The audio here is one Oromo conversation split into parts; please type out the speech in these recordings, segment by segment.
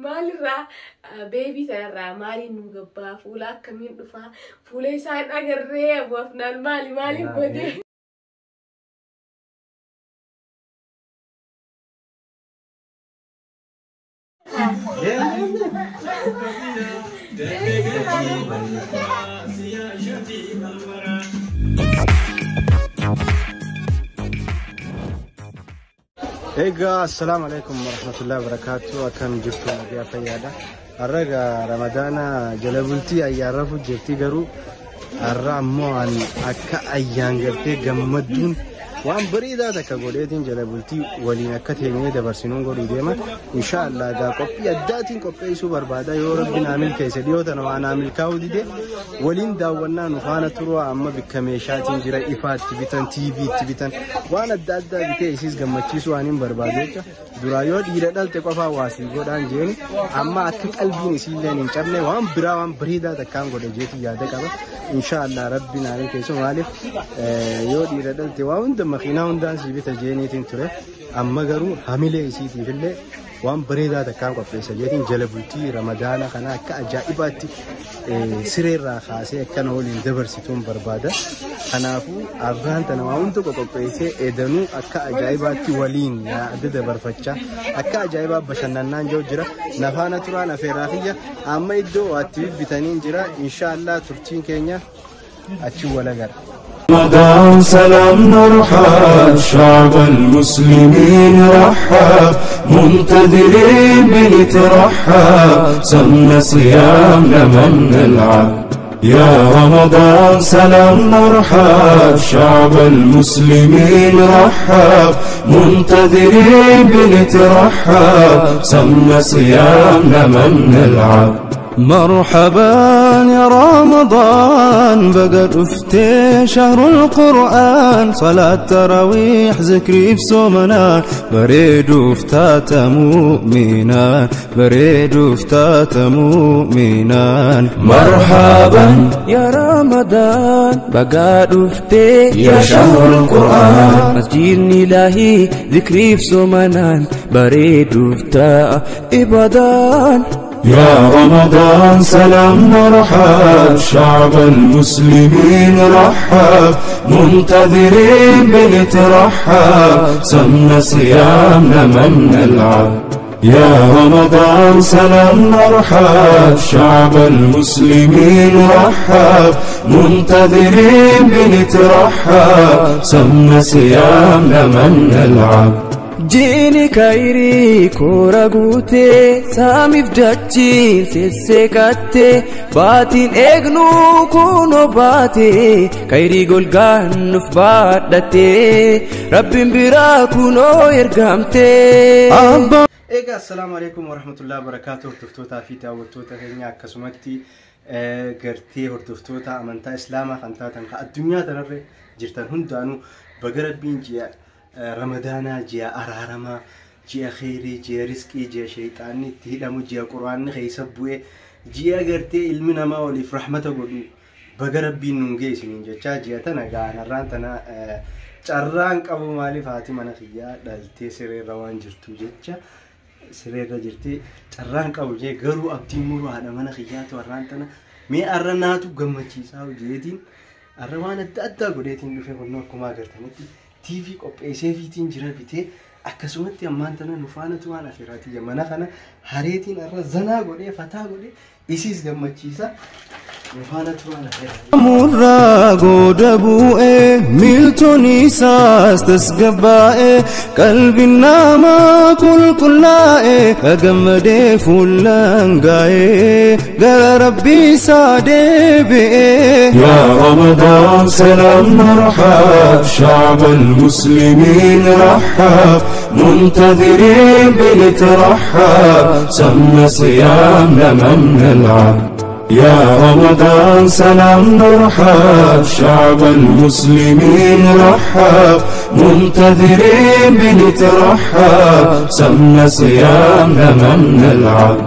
Maalirraa beebii sanarraa maaliin nu gabbaa fuula akkamiin dhufaa fuula isaan agarree Abu Afnaan maali maaliin godhee. Egaa assalaamu alaikum warahmatullahi wabarakatuh, akkam jirtu? Nagaa fayyaadha. Har'a egaa Ramadaana jala bultii ayyaarrafu jirti, garuu har'a ammoo ani akka ayyaan gartee gammadduun waan bareedaa takka godheetiin jala bultii waliin akka teenyee dabarsinuun godhuu deema. Inshaallah egaa qophii addaatiin qopheessuu barbaada, yoo rabbi naa milkeesse. Dhiyoo tana waa naa milkaa'uu dide, waliin daawwannaa nu faana turuu. Amma bikka meeshaatiin jira, ifaatti bitan, tiiviitti bitan, waan adda addaa bitee isiis gammachiisuu waan hin barbaadu jecha. Duraa yoo dhiira dhalte qofaa waasii godhaan jeeni, amma akka qalbiin isiillee hin cabne waan biraa waan bareedaa takkaan godhe jeetii yaada qaba. Inshaallah rabbi naa milkeessu. Maaliif, yoo dhiira dhalte waa hunda makiinaa hundaan sii bita jeeniitiin ture, amma garuu hamilee isiitiif illee waan bareedaa takkaan qopheessa jeetiin jala bultii Ramadaana kana akka ajaa'ibaatti sireerraa kaasee akkana waliin dabarsituun barbaada. Kanaafuu arraan tana waa hunda qopheessee edanuu akka ajaa'ibaatti waliin yaada dabarfachaa akka ajaa'ibaa bashannanaan jiru jira. Nafaana turaan afeeraa kiyya, amma iddoo waatti bitaniin jira. Inshaallah turtiin keenya achi wal agarra. رمضان سلام نرحب، شعب المسلمين رحب، منتظرين بنترحب، سمنا صيامنا من نلعب. يا رمضان سلام نرحب، شعب المسلمين رحب، منتظرين بنترحب، سمنا صيامنا من نلعب. مرحبا يا رمضان، بقى رفتي شهر القرآن، صلاة تراويح ذكري في صومنا، بريد فتاة مؤمنا، بريد فتاة مؤمنا. مرحبا يا رمضان، بقى رفتي يا شهر القرآن، مسجد إلهي ذكري في صومنا، بريد فتاة إبادان. يا رمضان سلام مرحب، شعب المسلمين رحب، منتظرين بنترحب، سمنا صيامنا من نلعب. يا رمضان سلام مرحب، شعب المسلمين رحب، منتظرين بنترحب، سمنا صيامنا من نلعب. Jiini kayrii koora guutee saamiif dachiin sesseeqattee baatiin eegnuu kunoo baatee kayrii golgaan nuuf baadhattee rabbiin biraa kunoo ergamtee. Egaa assalaamu alaikum warahmatullahi wabarakatuh, hordoftootaa fi daawwattoota keenya, akkasumatti gartee hordoftoota amantaa islaamaa kan taatan kan addunyaa tanarra jirtan hundaanuu, baga rabbiin ji'a Ramadaanaa, ji'a araaramaa, ji'a kheyrii, ji'a riskii, ji'a sheexaanni itti hidhamu, ji'a quraanni keessa bu'e, ji'a gartee ilmi namaa waliif rahmata godhu baga rabbiin nuun geessiniin jechaa. Ji'a tana gaanarraan tana carraan qabu, maaliif, haati mana kiyyaa dhaltee sireerra waan jirtu jecha sireerra jirti, carraan qabu jee. Garuu abdiin muruu, haadha mana kiyyaatu har'aan tana mee har'a naatu gammachiisaa jeetiin har'a waan adda addaa godheetiin dhufe. Kunnoo akkuma agartanitti TV qopheessee fiitiin jira bitee, akkasumatti ammaan tana nu faanatu waan afeeraati mana kana hareetiin har'a zanaa godhee fataa godhee isiis gammachiisa, nu faanatu waan afeeraati. Murraa gooda bu'ee miiltoon isaas tasgabbaa'ee qalbiin namaa qulqullaa'ee gammadee fuullaan gaa'ee gara rabbii isaa deebi'ee. يا رمضان سلام مرحب، شعب المسلمين رحب، منتظرين بنترحب، سمنا صيامنا من نلعب. يا رمضان سلام مرحب، شعب المسلمين رحب، منتظرين بنترحب، سمنا صيامنا من نلعب.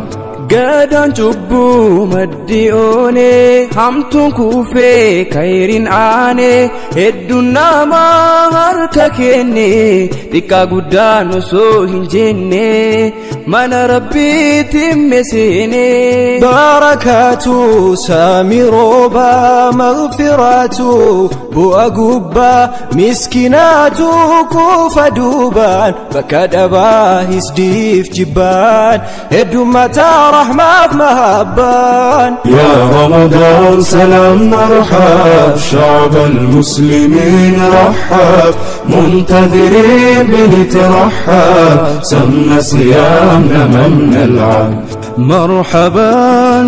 Gadaan cubbuu maddi oonee hamtuun kuufee kayriin aanee hedduun namaa harka kenne xiqqaa guddaan osoo hin jenne mana rabbiitti meseene. Barakaatu saamii roobaa maghfiraatu bu'a gubbaa miskinaatu kuufa duubaan bakka dhabaa hisdiif jibbaan heddummataa rahmaaf mahabbaan. يا رمضان سلام مرحب شعب المسلمين رحب منتظرين بنترحب سمنا صيامنا من نلعب. مرحبا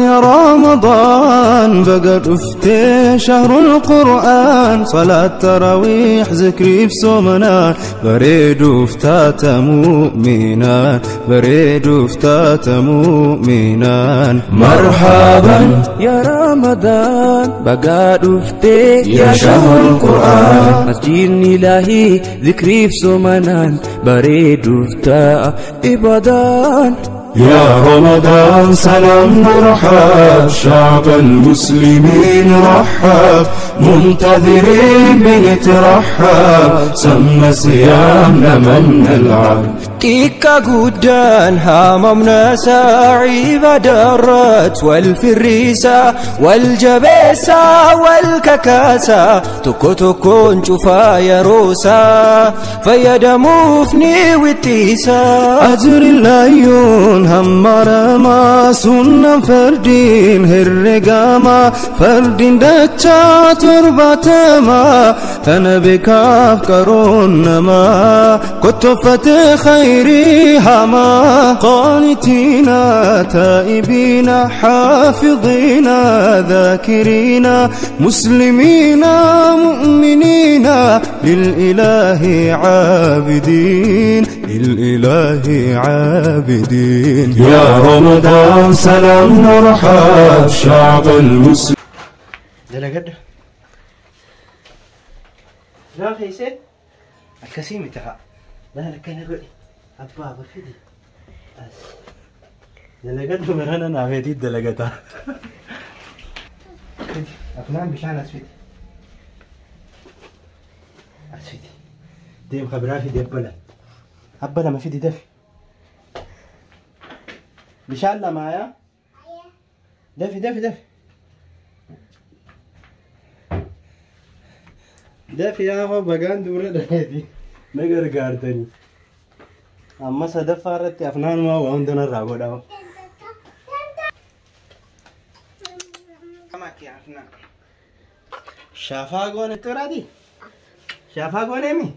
يا رمضان بقى افتي شهر القرآن صلاة تراويح ذكري في صومنا بريد افتات مؤمنا بريد افتات مؤمنا. مرحبا يا رمضان بقى افتي يا شهر القرآن مسجد إلهي ذكري في صومنا بريد افتات إبادان. يا رمضان سلام مرحب شعب المسلمين رحب منتظرين بنترحب سمنا صيامنا من نلعب. Xiqqaa guddaan haamamna saacii badarrat wal firrisaa wal jabeessaa wal kakaasaa tokko tokkoon cufaa yeroosaa fayyadamuuf ni wixxisaa. Ajri layyuun hammaramaa sunnaan fardiin herregamaa fardiin dachaa torbaatamaa tana beekaaf qaroon namaa kottofatee خيرهما قانتين تائبين حافظين ذاكرين مسلمين مؤمنين للإله عابدين للإله عابدين. يا رمضان سلام مرحب شعب المسلمين. دلقد لا خيسي الكسيمة تها لا لا كان أقول أبا بفيدي دلقت مرانا نعمتي دلقتها أفنان بشان أسفيدي أسفيدي ديم خبرافي دي أبلا أبلا ما فيدي دفي بشان لا معايا دفي دفي دفي دفي يا أخو بقان دورة دفي نقر قارتني amma sadaffaa irratti afnaanumaa waa hunda narraa godhama. Shaafaa goone xuraati? Shaafaa gooneemi?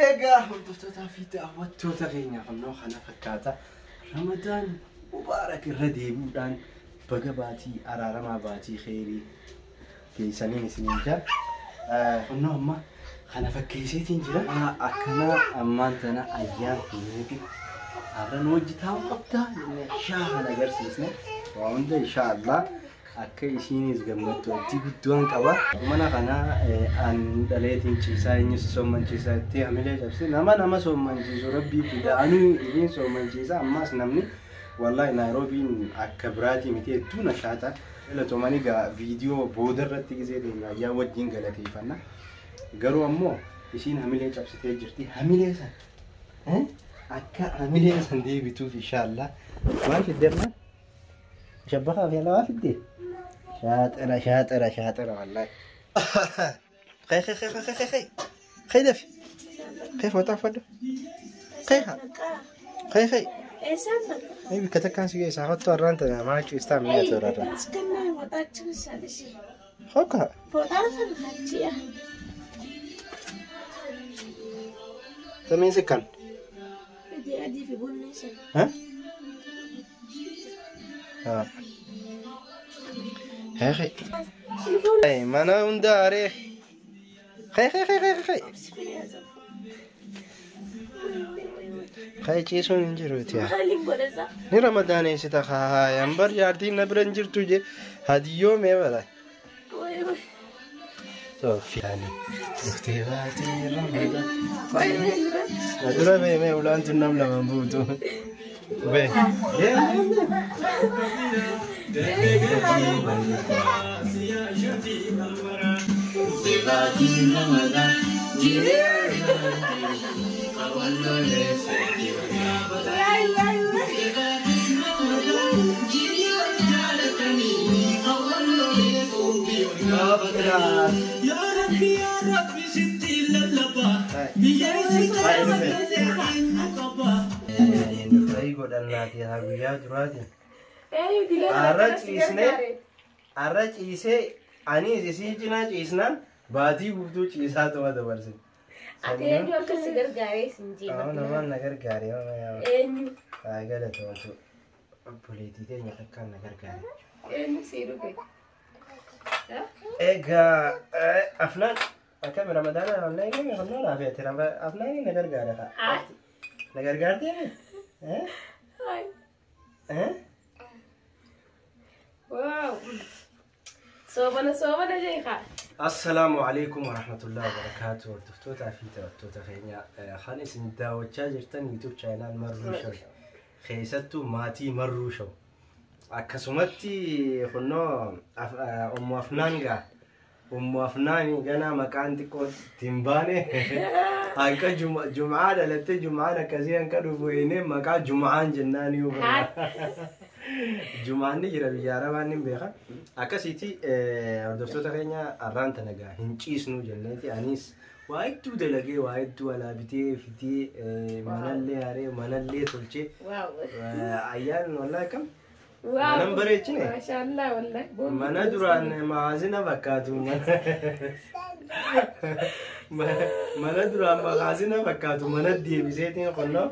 Egaa hordoftootaa fi daawwattoota keenyaaf ammoo kana fakkaata. Ramadaan mubaarak irra deebi'uudhaan baga baatii araaramaa baatii kheyrii geessaniin isiniin jira. Kunnoo amma kana fakkeesseetiin jira. Akkana ammaan tana ayyaan fuuneeti. Har'a nu wajji taa'uu qabdaa jennee shaa kana agarsiisne. Waa hunda inshaallah akka isiinis gammaddu abdii guddaan qaba. Mana kana an dhaleetiin ciisaa eenyus soommanchiisaa itti hamilee cabse nama nama soommanchiisu rabbii fida anuu isiin soommanchiisa ammas namni wallahi Naayiroobiin akka biraatii miti hedduu na shaata. Filatomanii gaa viidiyoo booda irratti gisee deemna ayyaa wajjin galateeffanna. Garuu ammoo isiin hamilee cabsitee jirti. Hamilee san akka hamilee san deebituuf inshaallah maal fidde ammaan? Shabbaqaa fi alawaa fidde? Shaaxira shaaxira shaaxira wallahi. Khee khee khee khee khee khee dafi. Khee fooxaa fadhu. Khee khee khee. Ay bikka takkaan si geessaa hottu har'aan tana maal ciistaa mi'a toorarra. Hokka. Samiin sikkan. Ha? Hee hee. Mana hunda aree. Hee hee hee hee hee. Hee ciisuun hin jiruuti yaa. Ni ramadaaneessita haayaan bar jaartiin na bira hin jirtu je hadiyyoo mee bala. Sofiyaani dhuftee baatee ramadaan. Na dura bee mee ulaan tun nam lamaan buutu. Bee. Deem deem. Ta'ii godhannaati haa guyyaa duraati. Eenyu dilee Arra ciisnee arra ciisee ani isii cinaa ciisnaan baatii guutuu ciisaa tuma dabarse. Ati eenyu akka si gargaaree sin Amma jeemadhu. namaan na gargaare amma yaa Eenyu haa galatoomtu. Obboleettii teenya takkaan na gargaare. eenyu sii dhufe? Egaa afnaan akkami ramadaana afnaan inni afnaan hafeete afnaan na gargaare haa. Na gargaartee? Eh? Eh? Waaw. Soobana soobana jeeqa. Assalaamu alaikum warahmatullahi wabarakaatu. Hordoftootaa fi taphattoota keenya kan isin daawwachaa jirtan YouTube channel Marruu Show. Keessattuu maatii Marruu Show. Akkasumatti kunnoo Ummu Afnaan gaa. Ummu Afnaan ganaa maqaan xiqqoo ittiin baane hanqa Jum'aa dhalattee Jum'aan akkasii hanqa dhufu inni maqaa Jum'aan jennaan yoo Jum'aan ni jira biyya Arabaan ni beeka. Akkasiiti hordoftoota keenya arraan tana gaa hin ciisnu jenneeti anis waa hedduu dalagee waa hedduu alaa bitee fidee manallee haree manallee tolchee Waaw. ayyaan wallaahi akkam Waaw. Manan bareechine? Maashaallah wallahi. Mana duraan maazina fakkaatu mana duraan maazina fakkaatu mana deebiseetiin qonnoo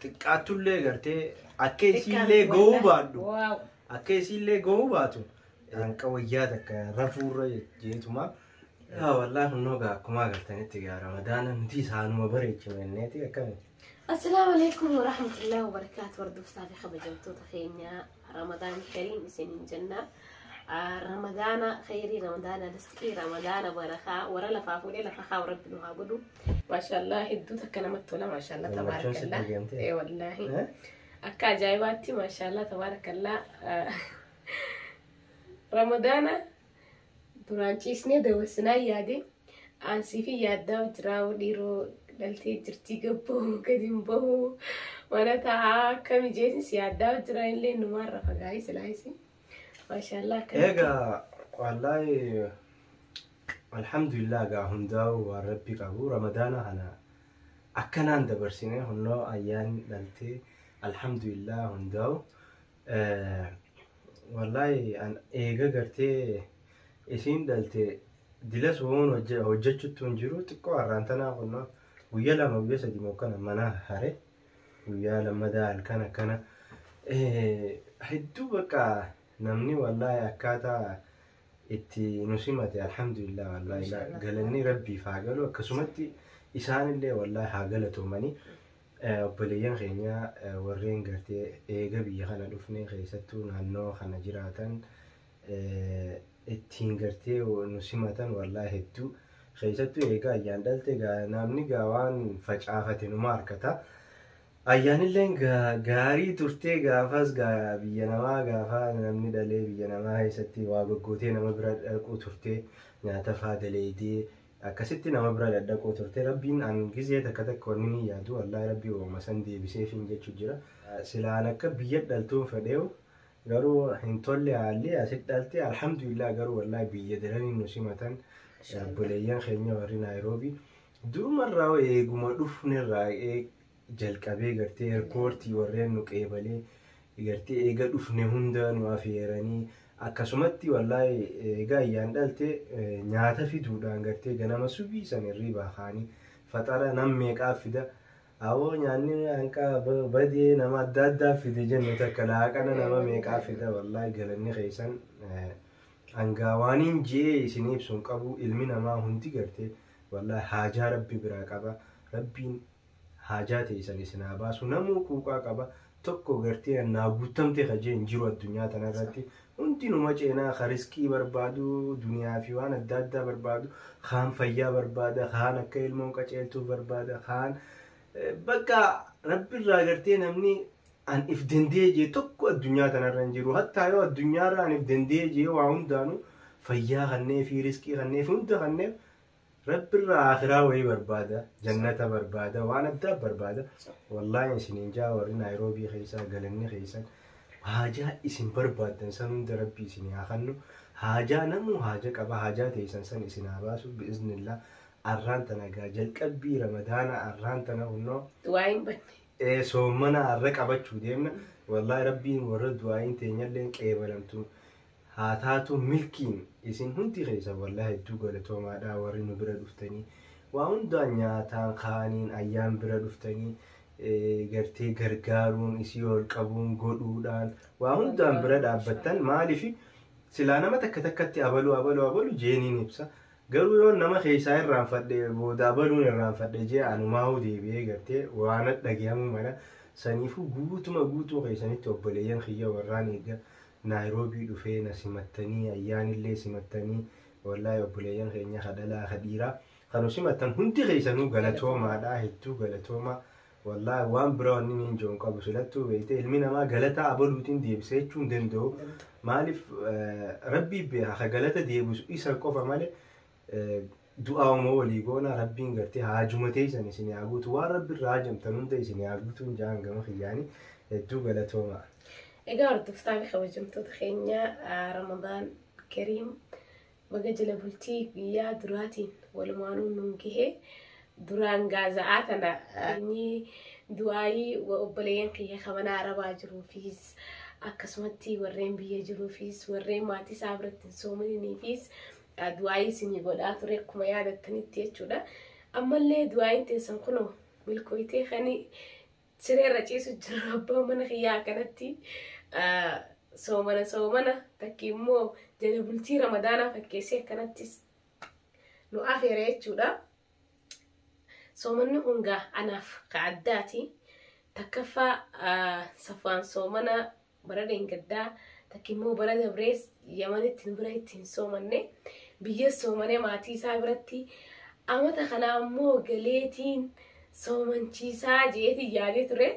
xiqqaattullee gartee akka isiillee ga'uu baadhu Waaw. akka isiillee ga'uu baatu hanqa wayyaa takka rafuurra jeetuma. Yaa wallaahi kunnoo gaa akkuma agartanitti gaa ramadaana nuti isaanuma bareechine inneeti akkami. السلام عليكم ورحمة الله وبركاته وردوستا في خبجمتوتا خينيا رمضان كريم سنين جنة رمضان خيري رمضان رزقي رمضان بركة ورا لفافولي لفخا ورب نهابدو ما شاء الله هدو تكلمت ولا ما شاء الله تبارك الله اي والله أكا جايباتي ما شاء الله تبارك الله رمضان duraan ciisnee dabarsinaa yaade aansii fi yaaddaa jiraa dhiiroo dhaltee jirtii gabbahuu gadi hin bahuu mana taa'aa akka mijeessis yaaddaa jira illee numaan rafa gaa'ii silaayisi. Maashaallah akka Egaa wallaahi alhamdulillah gaa hundaa'u waan rabbi qabu ramadaana kana akkanaan dabarsine hunnoo ayyaan dhaltee alhamdulillah hundaa'u wallaahi an eega gartee isiin dhalte dilas woon hojjechuutti hin jiru xiqqoo har'aan tanaa kunnoo guyyaa lama guyyaa sadi mokkana mana hare guyyaa lammadaa halkan akkana hedduu bakka namni wallaahi akkaataa itti nu simate alhamdulillah wallaahi galanni rabbiif haa galu akkasumatti isaanillee wallaahi haa galatoomanii obboleeyyan keenya warreen gartee eega biyya kana dhufne keessattuu naannoo kana jiraatan ittiin gartee nu simatan wallaahi hedduu keessattuu eega ayyaan dhalte namni gaa waan facaafate numa harkata. Ayyaanilleen gaarii turtee gaafas biyya namaa gaafa namni dhalee biyya namaa keessatti waa goggootee nama bira dhaquu turtee nyaata faa daleedee akkasitti nama bira dhadhaquu turtee rabbiin an gizee takka takka wanni ni yaadu wallaahi rabbii uumama san deebiseef hin jechuu jira. Silaan akka biyya dhaltuun fedheewu garuu hin tolle haalli asitti dhalte alhamdulillah garuu wallaahi biyya daranii nu simatan obboleeyyan keenya warri Naayiroobii durumarraa eeguma dhufnerraa jalqabee gartee eerpoortii warreen nu qeebalee gartee eega dhufne hunda nu afeeranii akkasumatti wallaahi eega ayyaan dhalte nyaata fiduudhaan gartee ganama subii san hirribaa kaanii faxara nam meeqaa fida awoo nyaanni hanqa badee nama adda addaa fide jennu takka laaqana nama meeqaa fida wallaahi galanni keessan hangaa waaniin jee isin ibsuun qabu ilmi namaa hundi gartee wallaahi haajaa rabbi biraa qaba rabbiin haajaa ta'e san isin haa baasu namuu quuqaa qaba tokko gartee naa guutamte kajee hin jiru addunyaa tanarratti hundinuma ceenaa ka riskii barbaadu duniyaa fi waan adda addaa barbaadu kaan fayyaa barbaada kaan akka ilmoon qaceeltuu barbaada kaan Bakka Rabbi irraa gartee namni an if danda'ee jee tokko addunyaa tanarra hin jiru. Hattaa yoo addunyaarra an if danda'ee jee waa hundaanuu fayyaa kannee fi riskii kannee fi hunda kannee Rabbi irraa akhiraa wayii barbaada, jannata barbaada, waan addaa barbaada. Wallaahi isiniin jaa, warri Naayiroobii keessaa galanni keessan haajaa isin barbaaddan san hunda Rabbi isin haa kennu. Haajaa namuu haaja qaba, haajaa teessan san isin haa baasu bi'iznillah. Arraan tana gaa jalqabbii Ramadaana arraan tana hunnoo Du'aa hin banne. Soomana arra qabachuu deemna. Wallaahi Rabbiin warra du'aayin teenyallee qeebalamtu haa taatu milkiin isin hundi keessa. Wallaahi hedduu galatoomaadha warri nu bira dhuftanii waa hundaan nyaataan kaaniin ayyaan bira dhuftanii gartee gargaaruun isii ol qabuun godhuudhaan waa hundaan bira dhaabbattan. Maaliif silaa nama takka takkatti abaluu abaluu abaluu jeeniin ibsa, garuu yoo nama keessaa irraanfadhe booda abaluun irraanfadhe jee anumaa'uu deebi'ee gartee waan dhagahamuu mala. Saniifuu guutuma guutuu keessanitti obboleeyyan kiyya warraan eega Naayiroobii dhufee na simattanii, ayyaanillee simattanii, wallaahi obboleeyyan keenya kadhalaa kadhiiraa kanu simattan hundi keessanuu galatoomaadha, hedduu galatoomaa. Wallaahi waan bira wanni niin joon qabu silattuu beekte ilmi namaa galata abaluutiin deebisee jechuu hin danda'u. Maaliif Rabbii beeka, ka galata deebisu isa qofa malee. Du'aa'uma walii goona, Rabbiin gartee haajuma teessan isin haa guutu, waan Rabbi irraa haajamtan hunda isin haa guutuun jaan gama kiyyaanii hedduu galatoomaa. Egaa hordoftaa fi kabajamtoota keenya, Ramadaan Kariim. Baga jala bultii guyyaa duraatiin walumaanuu nuun gahee. Duraan gaaza'aa tana inni du'aayii obboleeyyan kiyya kamana Arabaa jiruufis, akkasumatti warreen biyya jiruufis, warreen maatii isaa biratti hin soomaniniifis du'aayii isinii godhaa ture akkuma yaadattanitti jechuudha. Ammallee du'aayiin teessan kunoo milkooyitee kan sireerra ciisu jiru abbaa mana kiyyaa akkanatti soomana soomana takki immoo jala bultii Ramadaanaa fakkeessee akkanattis nu afeera jechuudha. Soomanni kun gaa anaaf ka addaati. Takkaffaa Safwaan soomana bara dheengaddaa takki immoo bara dabrees Yamanitti nu bira itti hin soomanne, biyya soomane maatii isaa biratti. Amata kana ammoo galeetiin soomanchiisaa jeetiin yaadee ture.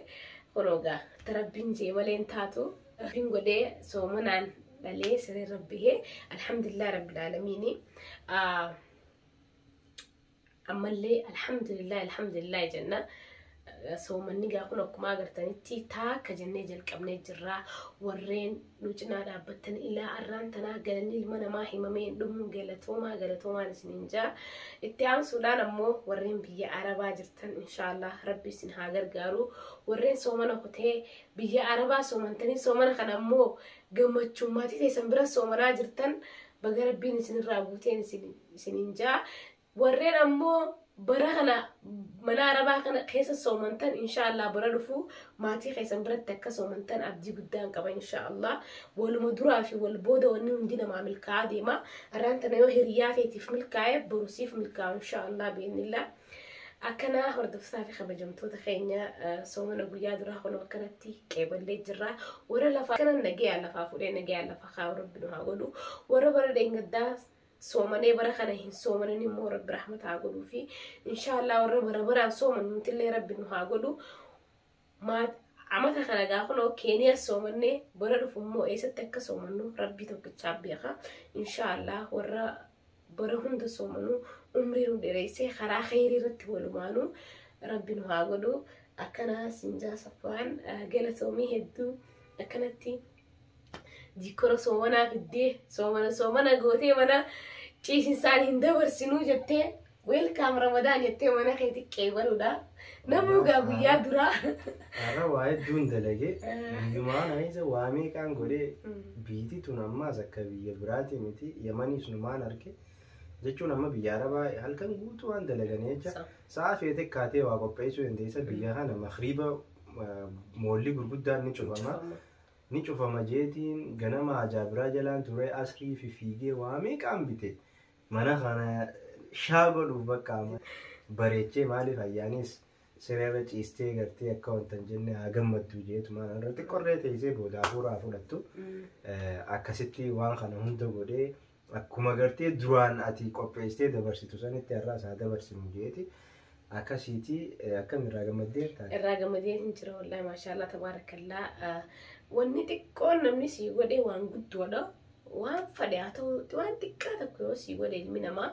Kunoo gaa Rabbiin jee malee hin taatu. Rabbiin godhee soomanaan dhalee siree rabbihee, alhamdulillah rabbil aalamiini. Ammallee alhamdulillah alhamdulillah jenna. Soomanni gaa kun akkuma agartanitti taakka jennee jalqabnee jirra. Warreen nu cinaa dhaabbattan ilaa arraan tanaa galanni ilma namaa himamee hin dhumu, galatoomaa galatoomaan isiniin jaa. Itti aansuudhaan ammoo warreen biyya Arabaa jirtan, inshaallah Rabbi isin haa gargaaru. Warreen soomana kutee biyya Arabaa soomantanii soomana kana ammoo gammachuu maatii teessan bira soomanaa jirtan, baga Rabbiin isinirraa guuteen isiniin jaa. Warreen ammoo bara kana mana Arabaa kana keessa soomantan, inshaallah bara dhufu maatii keessan biratti akka soomantan abdii guddaan qaba inshaallah. Waluma duraa fi wal booda wanni hundi namaa milkaa'aa deema. Arraan tana yoo hiriyaa keetiif milkaa'e borusiif milkaa'u inshaallah bi'iznillah. Akkana hordoftaa fi kabajamtoota keenya, soomana guyyaa duraa kun akkanatti qeeballee jirra. Warra lafaa kana nagayaan lafaa fuudhee nagayaan lafaa kaa'u Rabbi nu haa godhu. Warra bara dheengaddaa soomanee bara kana hin soomanin immoo Rabbi rahmata haa godhuu fi inshaallah warra bara baraan sooman nutillee Rabbi nu haa godhu. Amata kana gaa kunoo Keeniyaa soomannee bara dhufu immoo eessatti akka soomannu Rabbi tokkichaa beeka. Inshaallah warra bara hunda soomanuu umrii nu dheereessee karaa kheyrii irratti walumaanuu Rabbi nu haa godhu. Akkana sinjaa Safwaan, galatoomii hedduu akkanatti diikora soomanaa fiddee soomana soomana gootee mana ciisinsaan hin dabarsinuu jettee, welcome Ramadaan jettee mana keetti qeebaluudha. Namuu gaa guyyaa duraa. Har'a waa hedduun dalagee guyyumaa keessa waa meeqaan godhee. Biitii tun ammaas akka biyya biraati miti, Yamaniis numaan arge jechuun amma biyya Arabaa halkan guutuu waan dalaganii jecha sa'a feete kaatee waa qopheessuu dandeessa. Biyya kana makriiba moolli gurguddaan ni cufama. Ni cufama jeetiin ganama ajaabiraa jalaan ture, asrii fi fiigee waa meeqaan bite mana kana shaa godhuuf bakka bareechee. Maaliif ayyaanis sireerra ciistee gartee akka wanta hin jenne haa gammaddu jeetu mana irra xiqqorree teessee booda hafuuraa fudhattu. Akkasitti waan kana hunda godhee akkuma gartee duraan ati qopheessitee dabarsitu sanitti har'aas haa dabarsinu jeeti. Akkasiiti akkam irraa gammaddeerta? Irraa gammadee hin jira wallaahi, maashaallah tabaarakallaa. Wanni xiqqoon namni sii godhe waan guddoodha. Waan fedhe haa ta'u, waan xiqqaa tokko yoo sii godhe ilmi namaa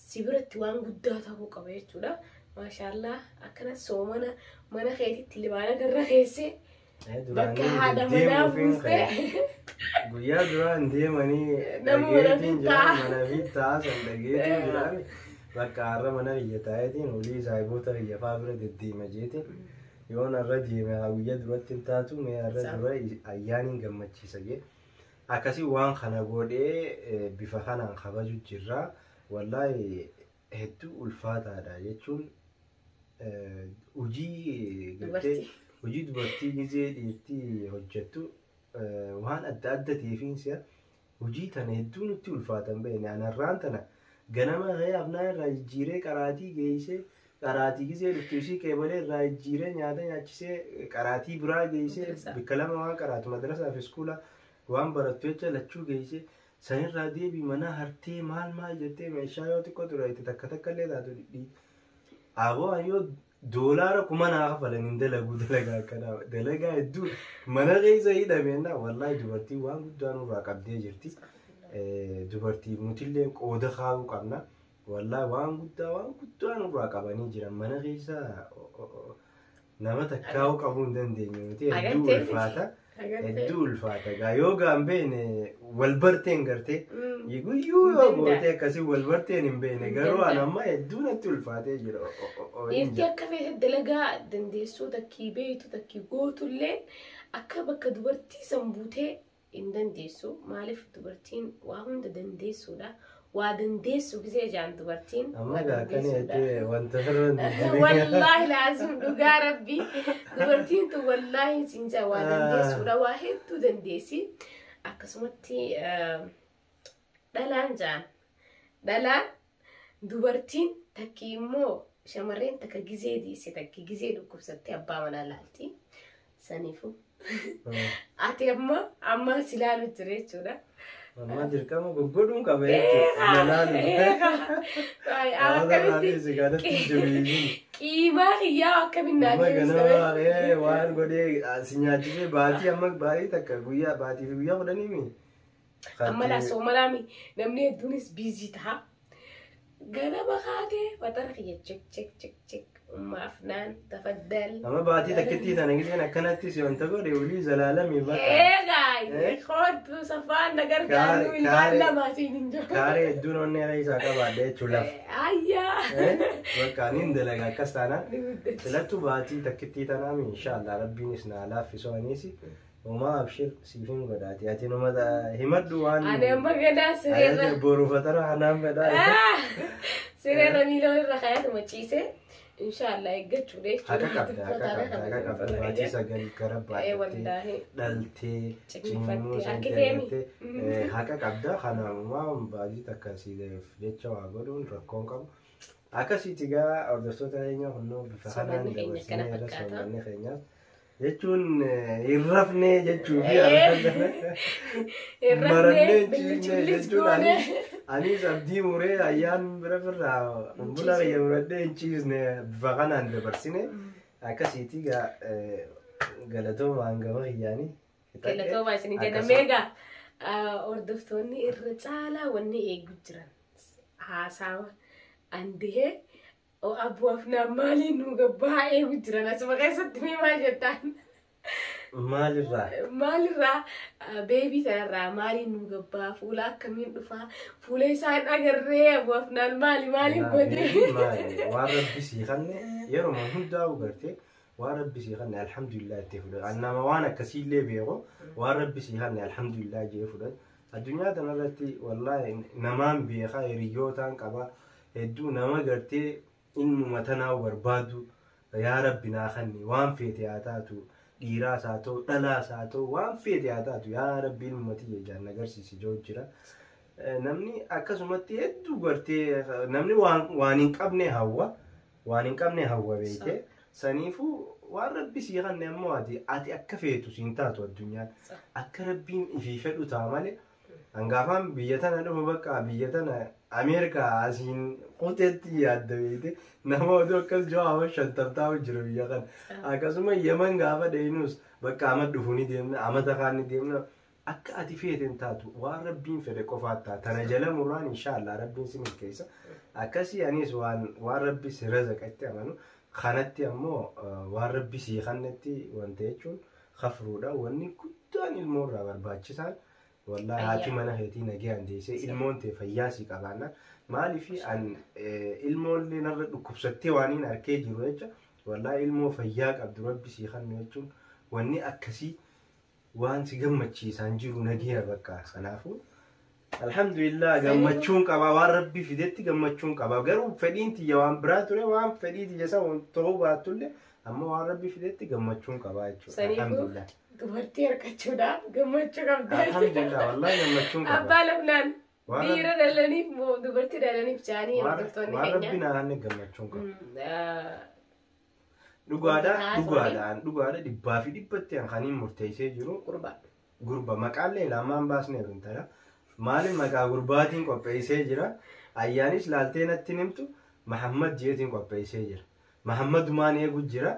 si biratti waan guddaa ta'uu qaba jechuudha. Maashaallah, akkana soomana mana keetitti libaana garra keessee bakka haadha manaa buustee. Guyyaa duraan deemanii Nama mana dhageetiin jira bittaa. Mana bittaa san dhageetiin jira. Bakka har'a mana biyya taa'eetiin olii saayiboota biyya faa bira deddeema jeetiin yoon har'a deeme haa guyyaa duratti hin taatu, mee har'a dura ayyaaniin gammachiisa jee. Akkasii waan kana godhee bifa kanaan kabaju jirra. Wallaahi hedduu ulfaataadha jechuun hojii gartee Dubartii. Hojii dubartii gizee dhiirtii hojjettu waan adda adda ta'eefiin si'a hojii tana hedduu nutti ulfaatan beekne. Anarraan tana ganama ka'ee afnaan irraa jijjiiree qaraatii geessee, qaraatii gizee dhuftu ishii qeebalee irraa jijjiiree nyaata nyaachisee qaraatii biraa geessee Madrasaa. Bakka lama waan qaraatu, madrasaa fi iskuula waan barattu jecha lachuu geessee, sanirraa deebii mana hartee maal maal jettee meeshaa yoo xiqqoo ture itti takka takka illee taatu dhidhii. Aboo yoo doolaara 1000 naa kafalan hin dalaguu. Dalagaa akkanaa dalagaa hedduu mana keessa hidhameenna. Wallaahi dubartiin waan guddaa nurraa qabdee jirti. Dubartiif nutillee qooda kaa'uu qabna. Wallaahi waan guddaa waan guddaa nurraa qabanii jiran. Mana keessa nama takkaa'uu qabuu hin dandeenye nuti, hedduu Agartee. ulfaata. Agartee. Hedduu ulfaata. Gaa yoo gaan beekne wal barteen gartee guyyuu yoo Hin gootee akkasii wal barteen hin beekne, garuu Hin an amma hedduu natti ulfaatee jira. Dhiirti akka feete dalagaa dandeessuu takkii beektu takkii gootullee akka bakka dubartii san buutee hin dandeessu. Maaliif, dubartiin waa hunda dandeessuudha. Waa dandeessu gisee jaan dubartiin Amma waa gaa akkana dandeessuudha. jettee wanta firra hin Wallaahi laazim dhugaa rabbii dubartiin tun wallaahi siinjaa waa dandeessuudha, waa hedduu dandeessi. Akkasumatti dhalaan jaan dhalaan dubartiin takki immoo shamarreen takka gizee diise takki gizee dhukkubsattee abbaa manaa laalti. Saniifuu ati amma amma si ilaalu jira jechuudha. Amma dirqama goggodhuun qaba jechuudha. Manaan Akkamitti qiimaa kiyyaa akkamiin naa Amma deebista? ganama waan godhee si nyaachisee baatii amma baatii takka guyyaa baatii fi guyyaa 10 mi? Amma laa soomanaami namni hedduunis busy ta'a. Ganama kaatee fatara kiyya check check check check, umma Afnaan tafaddal. Amma baatii takkittii tana giseen akkanatti si wanta godhe olii zalaalamii bakka. Eegaa kootu safaan na gargaaru ilmaan lama siin hin jiru. Kaaree hedduun onnee keessaa qabaadha jechuun lafa. Ayyaa. Bakka ani hin dalaga akkas taanaan. Ni guddatti. Filattu baatii takkittii tanaami inshaallah rabbiinis naa laaffisoo anis homaa abshir siifin godhaati, ati numa himadhu waan. Ani amma ganaa sireerra. Boru fatara hanaan fedhaa. Sireerra miila irra kaayatuma ciisee inshaallah eeggachuudha Haqa jechuudha. qabda, haqa qabda, haqa qabda. Baatii 9 gara baadhattee Wallaahi. dhaltee Cimmifattee, cimimuu san harki deemi. jalatti haqa qabda. Kanaamumaa baatii takka siif jecha waa godhuun rakkoon qabu. Akkasiiti gaa hordoftoota keenya, kunnoo bifa kanaan Soommanni keenya dabarsinee akkana irra fakkaata. Soommanni keenyaas jechuun hin rafnee jechuu fi Hin rafnee, marannee billichi ciisnee billichi jechuun goone. Anis abdii muree ayyaan bira firraa bula kiyya muradhee hin ciisne, bifa kanaan dabarsine. Akkasiiti gaa galatooma hangama kiyyaanii. Galatoomaa isin jenna. Meegaa hordoftoonni irra caalaa wanni eegu jiran haasawa andihee abbuu Afnaan maaliin nu gabbaa eegu jiran asuma keessatti, mee maal jettaan? Maalirraa? Maalirraa, baby sanarraa maaliin nu gabbaa, fuula akkamiin dhufaa, fuula isaan agarree abbuu Afnaan maali maaliin godhee? Maali waan rabbi sii kanne yeroo hundaa'u gartee waan rabbi sii kanne alhamdulillah itti fudhatu. An nama waan akkasiillee beeku, waan rabbi sii kanne alhamdulillah jee fudhatu. Addunyaa kanarratti wallaahi namaan beekaa, hiriyyootaan qaba hedduu, nama gartee innuma tanaa barbaadu, yaa rabbi naa kanni waan feete haa taatu, dhiiraas haa ta'u dhalaas haa ta'u waan feete haa taatu, yaa rabbi ilmuma tiyya ijaan agarsiisi joo jira. Namni akkasumatti hedduu gartee namni waan hin qabne hawwa, waan hin qabne hawwa beekte. Saniifuu waan rabbi sii kanne ammoo ati akka feetu siin taatu, addunyaan akka rabbiin ifii fedhu ta'a malee. Hangaafaan biyya tana dhufu bakka biyya tana Ameerikaa asiin quteetti yaadda beekte nama oduu akkas jiru ama 50 jiru biyya kana. Akkasuma Yemen gaafa dheenus bakka ama dhufuu ni deemna amata kaan ni deemna. Akka ati feeten taatu waan rabbiin fedhe qofaat ta'a. Tana jala muraan inshaallah rabbiin si milkeessa. Akkasii anis waan rabbi si razaqatti amanu kanatti ammoo waan rabbi si kanatti wanta jechuun kafruudha. Wanni guddaan ilmoo irraa barbaachisaan wallahi haati mana keetii nagayaan deessee ilmoon ta'e fayyaa si qabaanna. Maaliif an ilmoollee narra dhukkubsattee waan hin arkee jiru jecha wallahi ilmoo fayyaa qabdu rabbi si kannu jechuun wanni akkasii waan si gammachiisaan jiru nagaya bakka. Kanaafuu alhamdulillah gammachuun qaba waan rabbi fidetti gammachuun qaba. Garuu fedhiin tiyya waan biraa ture waan fedhii tiyya isa ta'uu baattullee amma waan rabbi fidetti gammachuun qaba jechuudha. Alhamdulillah. Dubartii harkachuudhaaf gammachuu qabda. Alhamdulillah wallahi gammachuun qaba. Abbaa lafnaan dhiira dhalaniif moo dubartii dhalaniif jaanii hordoftoonni Waan keenya. rabbi naanne gammachuun qaba. Dhugaadha 100% kan hin murteessee jiru. Gurba maqaallee lamaan baasneef intala. Maaliif maqaa gurbaatiin qopheessee jira? Ayyaanis laaltee natti himtu Mahammad jeetiin qopheessee jira. Mahammadumaan eegu jira.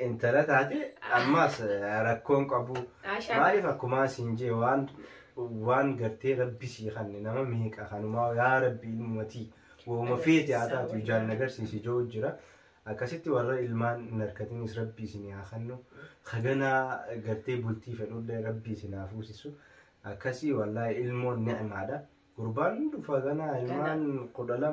Intala taate ammas rakkoon qabu. Maaliif akkuma siin jee waan gartee rabbi sii kanne nama meeqa kanumaa yaa rabbi ilmumatii waanuma feete haa taatu ijaan agarsiisi jiru jira. Akkasitti warra ilmaan hin harkatinis rabbi isin haa kennu. Kaganaa gartee bultii fedhullee rabbi isin haa fuusisu. Akkasii wallahi ilmoon ni'maadha. Gurbaan dhufa ganaa ilmaan 12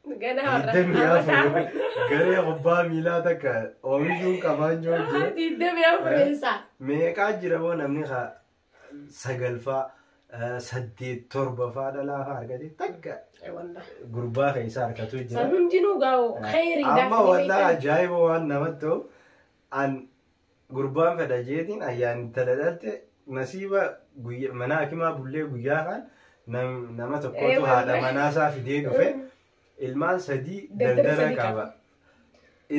24 garee kubbaa miilaa takka oomishuun qabaan jiru jira. 24 eessa? Meeqaa jira boo namni 9 faa 8 7 faa dhalaa faa argate takka gurbaa keessa harkatu jira. San hundinuu gaa'u khayriidhaaf. Amma wallahi ajaa'iba waan namatti ta'u an gurbaan fedha jeetiin ayyaan intala dhalte nasiiba mana hakimaa bullee guyyaa kan nama tokkotu haadha manaasaa fidee dhufe ilmaan 3 daldala qaba.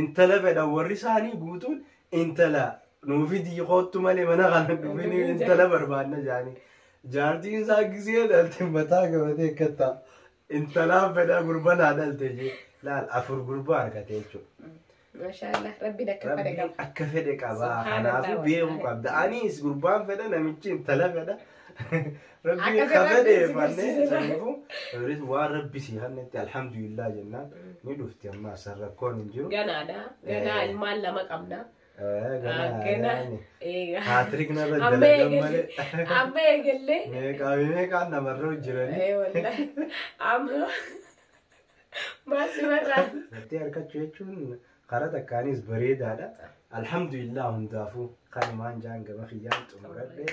Intala fedha warri isaanii guutuun intala nuufi diiqoottu malee mana kana dhufanii intala barbaanna jaanii. Jaartiin isaa gisee dhalte mataa qabatee akka ta'a. Intalaan fedha gurbanaa dhalte jee laal 4 gurbaa argate jechuudha. Maashaallah rabbiin akka fedhe qaba. Akka fedhe qaba. Kanaafuu beekuu qabda. Anis gurbaan fedha namichi intala fedha. Rabbiin ka fedhe fannee saniifuu waan rabbi si hannetti alhamdulillah jennaan ni dhufti amma asirra rakkoon hin jiru. Ganaadha. Ganaa ilmaan 2 qabna. Ganaa. Haatirik narra dalagan malee. Amma eegallee. Meeqaan namarra jiranii. Amma maasimarraa. Gartee harkachuu jechuun karaa takkaanis bareedaadha. Alhamdulillah hundaafuu kanumaan jaan gama kiyyaan xumuradhe.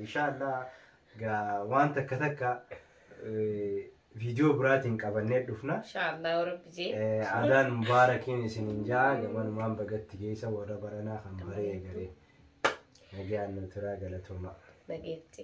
Inshaallah waan takka takka viidiyoo biraatiin qabannee dhufna. Inshaallah rabbi jee. Adaan mubaarakiin isinin jaa gamanumaan bagatti geessa warra baranaa kan baree garee. Nagaan nu turaa galatooma. Nageetti.